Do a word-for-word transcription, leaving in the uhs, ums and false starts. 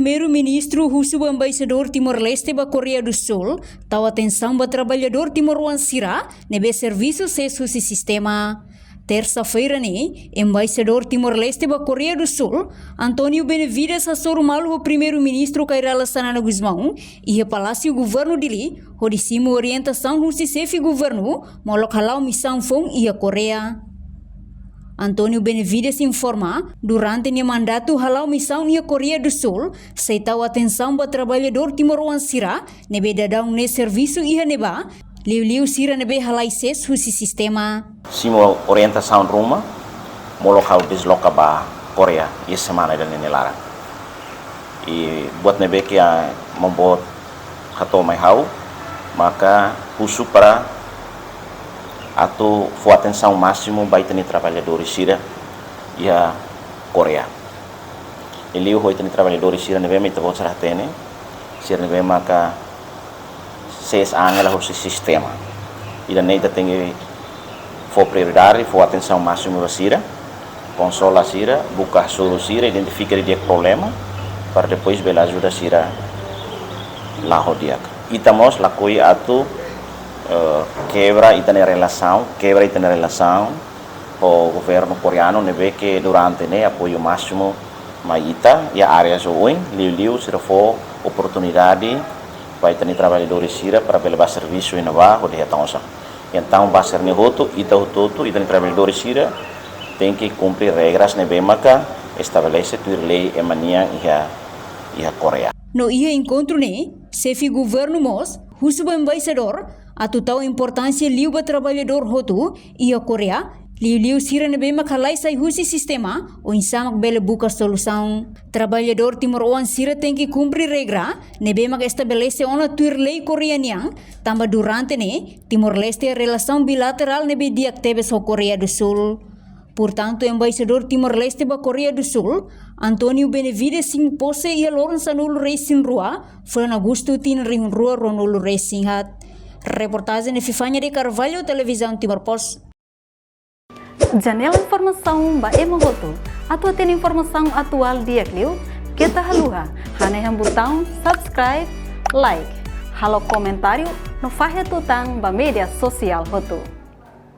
Primeiru-Ministru husu ba Embaixadór Timor-Leste ba Koreia do Sul tau atensaun ba traballadór timoroan sira ne'ebé servisu sees husi sistema. Tersa-feira ne'e, Embaixadór Timor-Leste ba Koreia do Sul, António Benevides, hasoru malu ho Primeiru-Ministru Kay Rala Xanana Gusmão iha Palásiu Governu Dili, hodi simu orientasaun husi xefe governu molok hala'o misaun foun iha Koreia. António Benevides informa, durante nia mandatu hala'o misaun iha Koreia do Sul, sei tau atensaun ba traballadór timoroan sira ne'ebé daudaun ne'e servisu iha ne'ebá, liuliu sira ne'ebé halai sees husi sistema. Simu orientasaun ruma, molok ha'u desloka ba Koreia iha semana ida-ne'e nia laran. I buat ne'ebé ke maun boot hato'o mai ha'u, maka husu para atu fó atensaun másimu ba ita-nia traballadór sira iha Koreia. Liuliu ho ita-nia traballadór sira ne'ebé mak ita-boot sira hatene, sira ne'ebé maka sees an hela husi sistema. Ida-ne'e ita tenke fó prioridade, fó atensaun másimu ba sira, konsola sira, buka solusaun sira, identifika didi'ak problema, para depois bele ajuda sira la'o di'ak. Ita mós lakohi atu, eh, kebra ita-nia relasaun, kebra ita-nia relasaun ho governu koreanu ne'ebé ke durante ne'e apoiu másimu mai ita iha área oioin, liuliu sira fó oportunidade ba ita-nia traballadór sira para bele bá servisu iha ne'ebá hodi hetan osan. Entaun ba sira-ne'e hotu, ita hotu-hotu, ita-nia traballadór sira tenke kumpre regras ne'ebé maka estabelese tuir lei ema nian iha, iha Koreia. No iha enkontru ne'e, xefe governu mós husu ba embaixadór atu tau importánsia liu ba traballadór hotu iha Koreia, liuliu sira ne'ebé mak halai sai husi sistema, oinsá mak bele buka solusaun. Traballadór timoroan sira tenke kumpre regra ne'ebé mak estabelese ona tuir lei Koreia nian, tanba durante ne'e Timor-Leste iha relasaun bilaterál ne'ebé di'ak tebes ho Koreia do Sul. Portantu, Embaixadór Timor-Leste ba Koreia do Sul, António Benevides, simu pose iha loron sanulu-resin-rua fulan Agostu tinan rihun rua ruanulu-resin-haat. Reportajen Epifania de Carvalho, Televizaun Timor Post. Janela informasaun ba ema hotu. Atu hatene informasaun atuál di'ak liu, keta haluha hanehan butaun subscribe, like, halo komentáriu no fahe tutan ba média sosiál hotu.